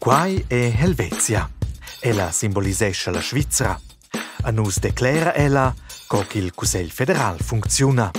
Quai è Helvezia. Ella simbolisescha la Svizra. A nus declera ella, co ch'il Cussegl federal funcziuna.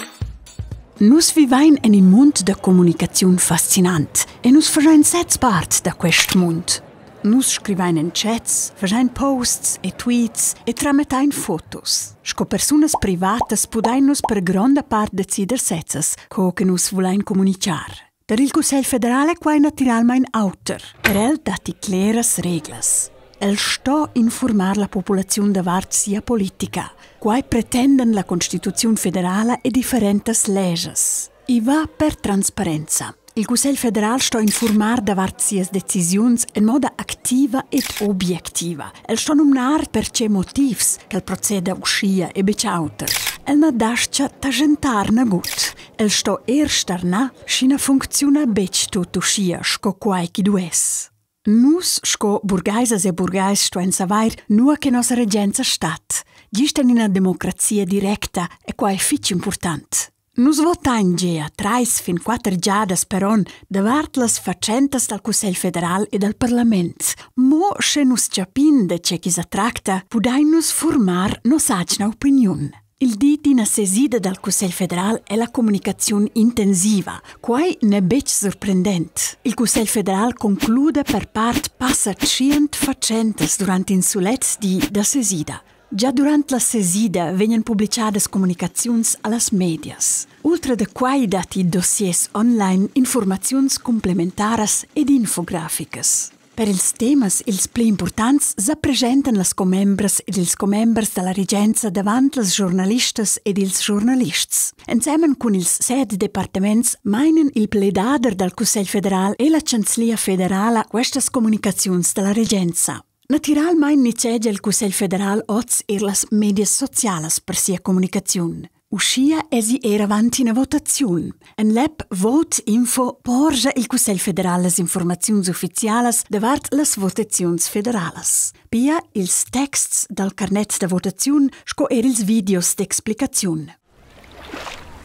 Nus vivain en in mund da communicaziun fascinant e nus faschain sez part da quest mund. Nus scrivain en chats, faschain posts e tweets e tramettain fotos. Sco persunas privatas pudain nus per gronda part decider sezzas, co che nus vulain communichar. Per il Cussegl federal è quai natiralmain auter. Per el datti cleras reglas. El sto informar la populaziun davart sia politica. Quai pretendan la Constituziun federala e differentas leschas. I va per transparenza. Il Cussegl federal sto informar davart sias decisiuns en moda activa ed objectiva. El sto numnar per tge motivs ch'el proceda uschia e betg auter. El na dastga taschentar nagut. El sto er star nà, sch'i na funcziuna betg tut uschia sco quai ch'i duess. Nus sco burgaisas e burgais stuain savair, nua che nossa regenza stat. Gist en ina democrazia directa è quai fitg impurtant. Nus votain gea trais fin quatter giadas per onn davart las fatschentas dal Cussegl federal e dal parlament. Mo sche nus chapin de tge ch'i sa tracta, pudain nus furmar nossa atgna opiniun. Il di d'ina sesida dal Cussegl federal è la communicaziun intensiva. Quai n'è betg surprendent. Il Cussegl federal concluda per part passa 100 fatschentas durant in sulet di da sesida. Già durant la sesida vegnan publichadas communicaziuns a las medias. Ultra da quai datti dossiers online, informaziuns cumplementaras ed infograficas. Per ils temas ils pli impurtants sa preschentan las commembras ed ils commembers da la regenza davant las giornalistas ed ils giornalists. Ensemen cun ils set departaments mainan il pledader dal Cussegl federal e la Chanzlia federala questas communicaziuns da la regenza. Natiralmain nizzegia il Cussegl federal oz er las medias socialas per sia communicaziun. Uschia èsi er avant ina votaziun. En l'app Vote Info porscha il Cussegl federal las informaziuns uffizialas davart las votaziuns federalas. Pia ils texts dal carnet da votaziun sco er ils videos d'explicaziun.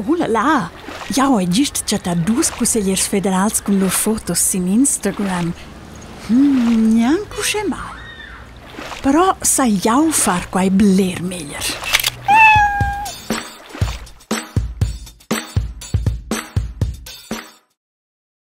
Oh la la! Jau hai gist chattà dus cussegliers federals cun lur fotos sin Instagram. Hm, gnanc uschè mal. Però sai jau far quai bler meglier.